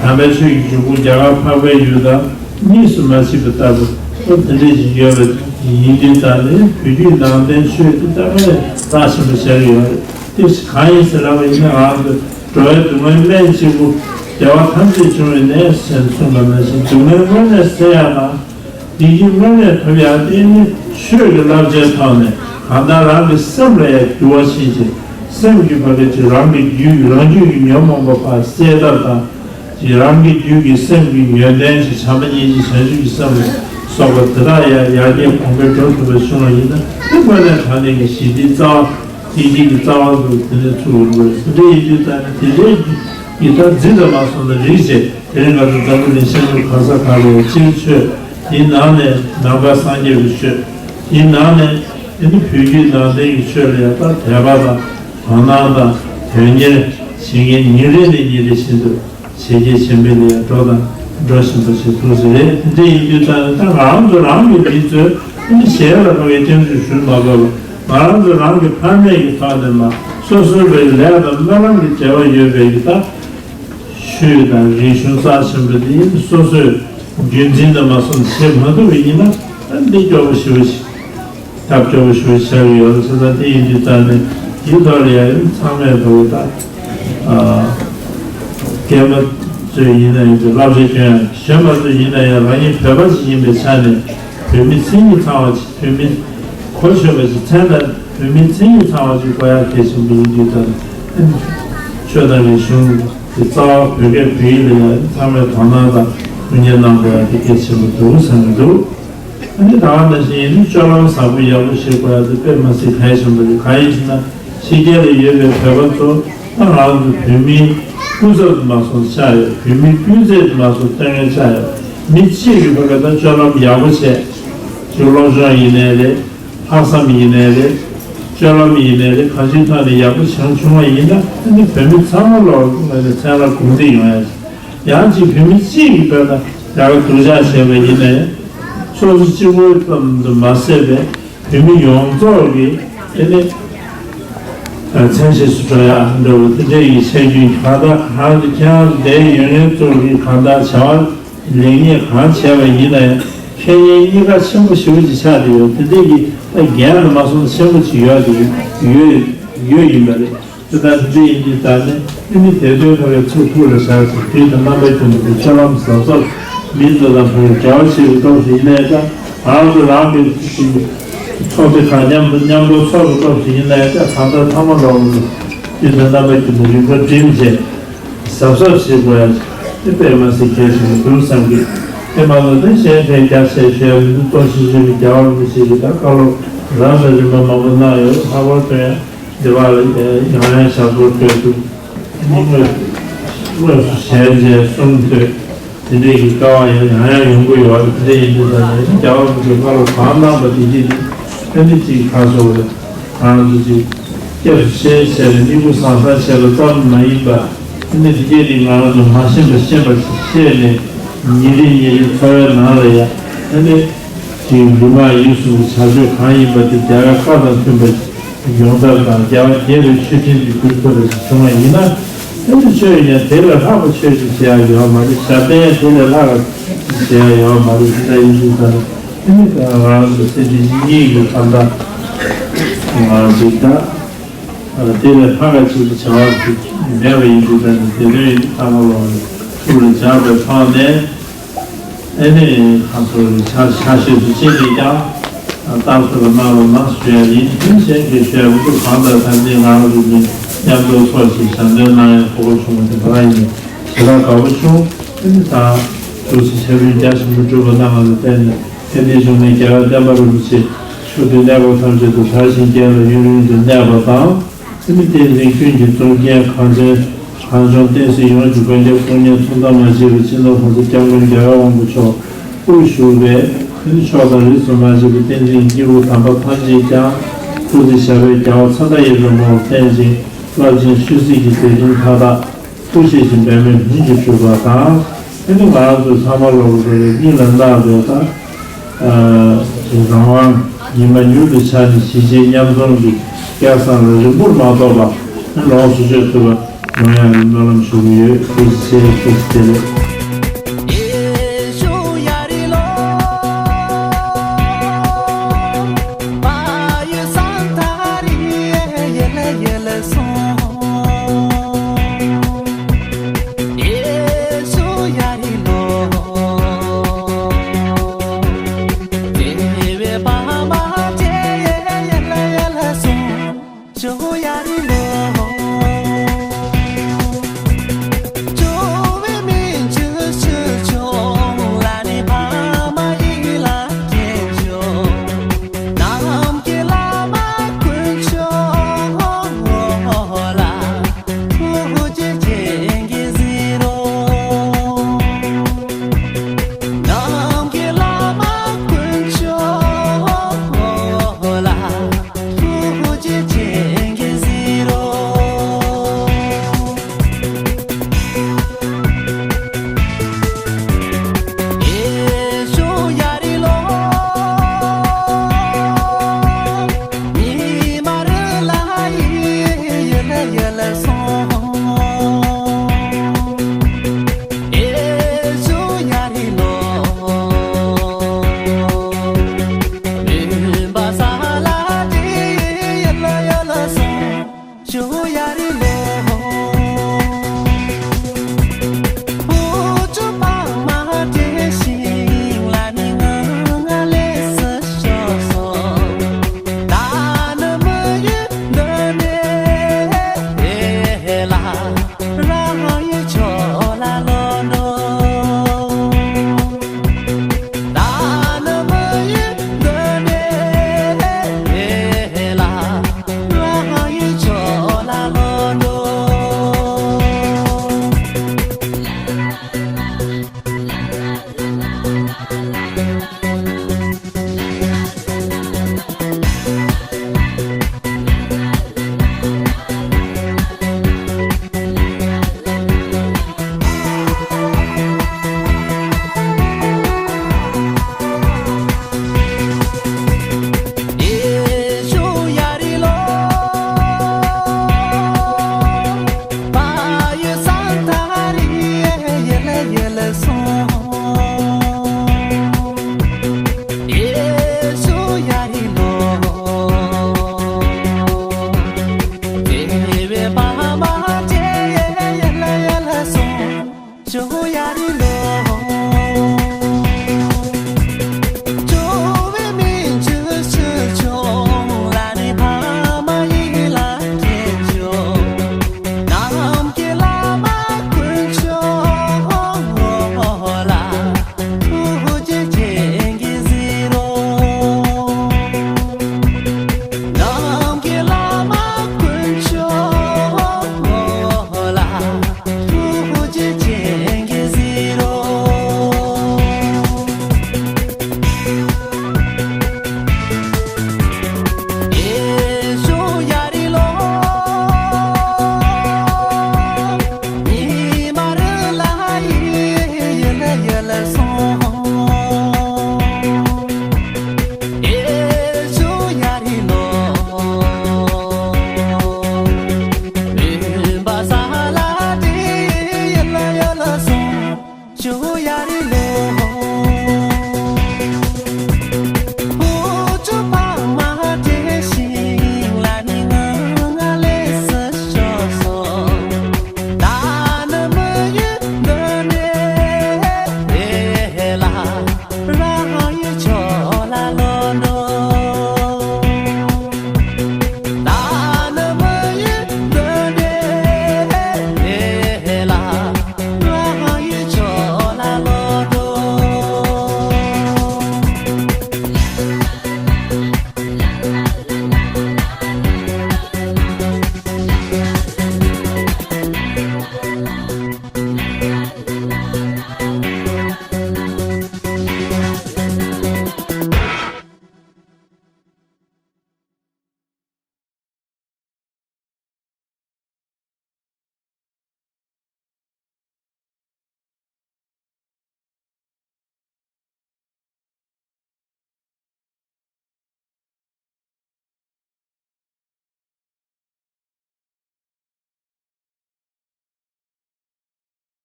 དམ་པའི་ཆོས་ཀྱི་འབྱུང་ཁུངས་རྒྱ་གར་འཕགས་པའི་ཡུལ་དང་གཉིས་སུ་མ་མཆིས་པ་ལྟ་བུ་ཨོ་དེ་འདྲས་ཀྱི་ཡོད་པ་ཡིན་དུས་ཙང་ནས་བོད་བརྒྱུད་ནང་བསྟན་ཆོས་དེ་ལྟ་བུ་ནས་རྩ་ཆེན་པོ་བྱས་ཡོད་རེད། དེ་གང་ཡིན་ཟེར་ལབ་པ་ཡིན་ན་ང་ཚོ་འགྲོ་བའི་སྡུག་བསྔལ་སྨན་གཅིག་པུ་བདེ་བ་ཐམས་ཅད་འབྱུང་བའི་གནས་ཟེར་གསུངས་པ་ནང་བཞིན་སྡུག་བསྔལ་དངོས་གནས་སེལ་ཡག་དང་། བདེ་སྐྱིད་དངོས་གནས་ཐོབ་ཡག་དེ་ནི་ཆོས་ཀྱི་བསླབ་བྱའི་ཐོག་ནས་གང་ལྟར་རང་གི་སེམས་ལ་ཡང་འགྱུར་བ་ཕྱིན་ཅིང་སེམས་ཀྱི་བར་གྱི་རང་གི་རྒྱུད་རང་རྒྱུད་ཀྱི་ཉོན་མོངས་པ་ཕར་སེལ་ཐབས་དང་། རང་གི་རྒྱུད་ཀྱི་སེམས་ཀྱི་ཡོན་ཏན་གྱི་བྱམས་པ་སྙིང་རྗེ་བྱང་ཆུབ་ཀྱི་སེམས་ལ་སོགས་པ་དེ་དག་ཡང་ཡར་རྒྱས་གོང་འཕེལ་འགྲོ་ཐུབ་པ་བྱུང་བ་ཡིན་ན་དེ་དངོས་གནས་དྲང་གནས་ཀྱི་ཞི་བདེའི་རྩ་བ་བདེ་སྐྱིད་ཀྱི་རྩ་བ་དུ་དེ་ནས་ཚུགས་དགོས་དེ་འདྲ་ཡིན་དུས་ཙང་ནས་དེ་འདྲའི་གི་ད་འཛིན་དུ་མ་སོང་ན་རིགས་བྱེད། དེ་རིང་ང་ཚོ་འཛམ་བུ་གླིང་ཤར་ནུབ་གང་ས་གང་ལ་ཡང་སྤྱིར་ཆོས། དེའི་ནང་ནས་ནང་པ་སངས་རྒྱས་པའི་ཆོས། དེའི་ནང་ནས་དེ་ནི་བོད་བརྒྱུད་ནང་བསྟན་གྱི་ཆོས་ལ་ཡང་ད་དད་པ་དང་ དོ་སྣང་དང་དོན་གཉེར་བྱེད་མཁན་ཉིན་རེ་ནས་ཉིན་རེ་བཞིན་དུ་བྱས་རྗེས་ཆེན་པོའི་ལས་འགྲོ་དང་འགྲོ་བཞིན་པ་ཞིག་ཐུགས་སུ་རེད། དེ་འདྲ་ཡིན་དུས་ཙང་ནས་ད་ང་རང་ཚོ་རང་གི་མི་ཚོས་ཨ་ནི་གཞན་ལ་ཕ་གི་སྐྱོན་བརྗོད་ཞུ་མ་དགོས་པར་ང་རང་ཚོ་རང་གི་ཕ་མེས་ཀྱི་ཐོག་ནས་མ་སོ་སོའི་བའི་ལས་དང་སྨོན་ལམ་གྱི་འབྲེལ་བ་ཡོད་པའི་གི་ད་ཆོས་དང་རིག་གཞུང་རྩ་ཆེན་པོ་དེ་སོ་སོའི་རྒྱུན་འཛིན་དུ་མ་སོང་བྱེད་མ་ཐུབ་པ་ཡིན་ན་ཨ་ནི་འདི་སྐྱོ་པོ་ཞེ་པོ་ཞིག་ཐབས་སྐྱོ་པོ་ཞེ་པོ་ཆགས་ཀྱི་ཡོད་རེད། བྱས་ཙང་དེ་ཡིན་དུས་ཙང་ནས་དེའི་ཐོག་ལ་ཡང་ཚང་མས་ཐོག་ལ་ད་སྐྱེས་མ་ཚོས་ཡིན་ན་ཡང་བསླབ་བྱ་སྐྱོན་ཡང་གཞོན་པ་ཚོས་ཡིན་ན་ཡང་རང་ཉིད་བོད་པ་ཞིག་ཡིན་པའི་ཆ་ནས་བོད་མི་མཚན་ཉིད་ཚང་བ་ཞིག་བོད་མི་གོ་ཆོད་པ་ཞིག་མཚན་དང་བོད་མི་མཚན་ཉིད་ཚང་བ་ཞིག་དགོས་ཡག་གལ་ཆེན་པོ་ཡིན་དུས་ཙང་ནས་ཆོས་དང་རིག་གཞུང་གི་རྩ་བ་བོད་སྐད་བོད་ཡིག་ལ་ཡང་ཚང་མས་དོ་སྣང་དང་མཐུན་རྐྱེན་གནང་དགོས་ཡག་དེ་གལ་ཆེན་པོ་འདུག་བསམ་གྱི་འདུག་ཨ་ནི་ད་ག་ནང་བཞིན་ཡིན་ན་སྤྱོད་ལམ་བཟང་པོ་ཡག་པོ་ཞིག་དགོས་ཡག་དེ་དཔེ་མ་སྲིད་གལ་ཆེན་པོ་རེད། གང་ཡིན་ཞེ་ན་ཕྱི་རྒྱལ་ལ་ཡོད་པའི་བོད་པ་ཚོ་ད་ང་ཚོ་བོད་མིའི་སྐུ་ཚབ་ཏུ་མ་སོང་ཆགས་ཡོད། བོད་མིའི་སྤུས་ཚད་དུ་མ་སོང་སྟོན་མཁན་ཆགས་ཡོད། མི་གཅིག་གིས་ཕ་གི་ད་སྤྱོད་ལམ་ཡག་པོ་བྱས་ཅིག་སློབ་སྦྱོང་ཡིན་ནའི་རེད། ལྷག་བསམ་ཡིན་ནའི་རེད། སྤྱོད་ལམ་ཡིན་ནའི་རེད། གང་ཅིའི་ཐོག་ནས་ཡག་པོ་བྱུང་བྱུང་བ་ཡིན་ན་ཨ་ནི་བོད་མི་ཚང་མ་ལོག་ངོས་ནས་མཚན་ལ་གུང་བསྡད་ཡོང་ཡ་ཡང་ཅིག་བོད་མི་གཅིག་གིས་དཔེར་ན་ཡག་སྡུག་ཅག་བྱས་པ་ཡིན་ནའི་སོ་སོ་གཅིག་པོ་ཙམ་དུ་མ་ཟད་པའི་བོད་མི་ཡོངས་རྫོགས་ཀྱི་དེ་ནི་མཚན་ཞེས་སུ་འགྲོ་ཡག་འདྲ་བོ་དེ་འདྲ་ཡི་ཆ་རྒྱུས་གང་ལྟར་གང་དུ་ཁྱེད་རང་ཚོ་བསྡད་ཡོད་མཁན་ཚོ་གིས་གང་ལྟར་བྱ་བ་ལེགས་ཉེས་གང་བྱས་པ་ཡིན་ན་ཡང་ཁེ་ཉེན་གཉིས་ཀ་ཆེན་པོ་ཞེ་པོ་ཅིག་ཆགས་བསྡད་ཡོད། དེ་འདྲ་གི་ད་འགན་དུ་མ་སོང་ཆེན་པོ་ཅིག་ཡོད་དེ་ཡོད་ཡོད་ཡིན་པ་རེད། དེ་ལྟར་དེ་འདྲ་ཡིན་དུས་ད་ནི་ཨ་ནི་དེ་དོན་ཁ་བའི་ཚུར་ཐུགས་ལ་བཞག་ཅིག་དུས་དང་རྣམ་པ་ཀུན་ཏུ་སྤྱོད་ལམ་གཟབ་གཟབ་མི་ཚོ་དང་བོད་འབྲེལ་བ་བྱེད་པའི་སྐབས་སུ་ཡིན་ནའི་ད་ང་ཚོ་རང་གི་ཚོགས་སྡེ་ཁག་མཉམ་དུ་མཉམ་དུ་ཚོགས་པའི་སྐབས་སུ་ཡིན་ནའི་ད་གང་ལྟར་ཐ་མ་ལོག་དུས་དང་རྣམ་པ་ཀུན་ཏུ་རིམ་པ་བསྒྲིམས་བྱས། གཟབ་གཟབ་བྱེད་དགོས་ཡ་དེ་དཔེ་མ་སྲིད་གལ་ཆེན་པོ་འདུག་བསམ་གི། དེ་མ་ལོ་ནི་གཞན་ཕན་རྒྱ་ཆེ་ཞུ་ཡ་མི་འདུག་གཏོར་བཤིག་ཞུ་མི་རྒྱལ་བ་རིན་པོ་ཆེ་གི་ད་བཀའ་སློབ་རབ་དང་རིམ་པ་མང་པོ་གནང་ཡོད། ལྷག་པར་དུ་ཡང་འདི་བ་ལ་ཡང་ཡང་ཞབས་སོར་སྤྲོད་ཐུབ་ནི་དངོས་དངོས་སུ་ཞལ་མཇལ་གསུང་ཐོས་དེ་འདྲའི་གི་སྐལ་བ་ཡང་ཡང་ཡང་ཡོང་གི་ཡོད་པ་དེ་འདྲ་ཡིན་དུས་ད་ནི་རྒྱལ་བ་རིན་པོ་ཆེ་བཀའ་སློབ་གང་གནང་པ་དེ་གཅིག་ནི་ཨ་ནི་གཅིག་ཁ་སོ་རེད། ང་ཚོ་གཅིག་སྐྱབས་སུ་མཆི་ཞེས་ནས་སྨྱུ་གུ་བཟང་བཟང་བྱས་པ་ཙམ་མ་ཡིན་པ། ཨ་ནི་དེ་སྐད་དེ་ང་རང་ཚོ་མ་ཤེས་པ་ཤེས་པ་ཤེས་ནས་ཉིན་རེ་ཉིན་རེ་འཚོ་བའི་ནང་ལ་ཡང་ཨ་ནི་དེའི་ལུས་ངག་ཡིད་གསུམ་གྱི་བྱ་སྤྱོད་གང་ཡིན་པ་དེ་རྒྱལ་བའི་བཀའ་དང་མཐུན་པ་ཞིག་ཡོང་ཐབས་དང་རྒྱལ་བ་དགྱེས་པའི་མཆོད་སྤྲིན་དེ་འབུལ་ཐུབ་པ་ཞིག་བྱུང་བ་ཡིན་ན་ཨ་ནི་ཆོས་ཡིན་ཡང་དེ་ལས་ལྷག་པ་ཆོས་ཅིག་བྱེད་ཡ་ཡོད་མ་རེད། ཞབས་བརྟན་དེ་ལས་ལྷག་པ་བྱེད་ཡ་ཡོད་མ་རེད། དེ་འདྲ་ཡིན་དུས་ད་ནི་ཨ་ནི་ང་རང་ཚོ་སེམས་ཅན་གཉིས་ཀྱི་ཕན་བཏགས་ང་རང་ཚོ་ད། དེ་ལས་ཕ་ག་ཅིག་གི་བྱ་བ་ཞིག་མེད་པ་ཡིན་དུས་ད་ནི་དེ་ལས་ཐ་མ་ལོ་ཐུགས་ལ་འཇགས་པའི་ཐོག་ནས་ཨེ་ནས་ཁ་ཚོ་ཆ་ཆ་ཤས་སུ་ཅི་ནས་ཀྱང་རྟགས་སུ་ལ་མ་ལ་མ་ཞུ་ཡ་ཡིན། དེ་གཞན་གྱིས་ཞུ་ཡ་མི་འདུག་གང་ལྟར་ད་ནི་ང་རང་ཚོ་ནི་མཉམ་དུ་ཚོགས་ཤིག་ཞལ་འདོན་གནང་ཡ་གོ་སྐབས་བྱུང་བ་དེ་ཕ་ག་ཡིན་ཞེ་དྲག་དགའ་པོ་བྱུང་། ཨེ་ནས་ད་ཐུགས་སུ་ཆེ་བའི་རྒྱ་ཆེན་པོ་སྒྲུབ་པ་གནང་བ་ལ་བརྟེན་ནས། དེ་ནས་བྱུང་ནས་རྒྱལ་བ་བསྟན་པ་རིན་པོ་ཆེ་མཆོག་ཏུ་གནས་སྐབས་ཐམས་ཅད་དུ་དར་ཞིང་རྒྱས་ལ་ཡུན་རིང་དུ་གནས་པ་དང་། དེ་ནས་བསྟན་འཛིན་ཀུན་གྱི་གཙུག་རྒྱན་གངས་ཅན་གངས་ལྗོངས་བསྟན་སྲིད་ཡོངས་ཀྱི་མགོན་སྐྱབས་དཔུང་གཉེན་མཚུངས་ཟླ་མ་མཆིས་པའི་སྤྱི་ནོར་༸གོང་ས་༸སྐྱབས་མགོན་རྒྱལ་བའི་དབང་པོ་མཆོག་དབུ་བཞུགས་པའི་དེ་ནས་ཕྱོགས་དང་རིས་སུ་མ་ཆད་པའི་བསྟན་འཛིན་སྐྱེས་བུ་དམ་པ་ཐམས་ཅད་ཀྱང་སྐུ་ཚེ་ཞབས་པད་རྒྱ་མཚོ་མཐའ་ཡས་པའི་ངོ་བོར་བརྟན་ཅིང་རླབས་ཆེན་ཆོས་སྲིད་ཀྱི་མཛད་འཕྲིན་མཐའ་དག་ཐུགས་རྗེ་ཆེན་པདྨའི་ལྷུན་གྱིས་གྲུབ་པ་དང་། དེ་ནི་ང་རང་ཚོ་ཚང་མ་ལོག་རེ་རེ་གཉིས་ལ་བརྣག་པའི་དང་། རང་དབང་ཉི་མ་མྱུར་དུ་འཆར་ནས་གཞིས་བྱེས་མཉམ་འཛོམས་ཀྱི་སྐལ་བཟང་ལ་རིང་པོར་མ་ཐོགས་པ་ལོངས་སུ་སྤྱོད་ཐུབ་པ་ཡོང་ཡག་གི་སྨོན་ལམ་ཞུ་གི་ཡོད། ཐུགས་རྗེ་ཆེ། ཐུགས་རྗེ་བདེ་ལེགས།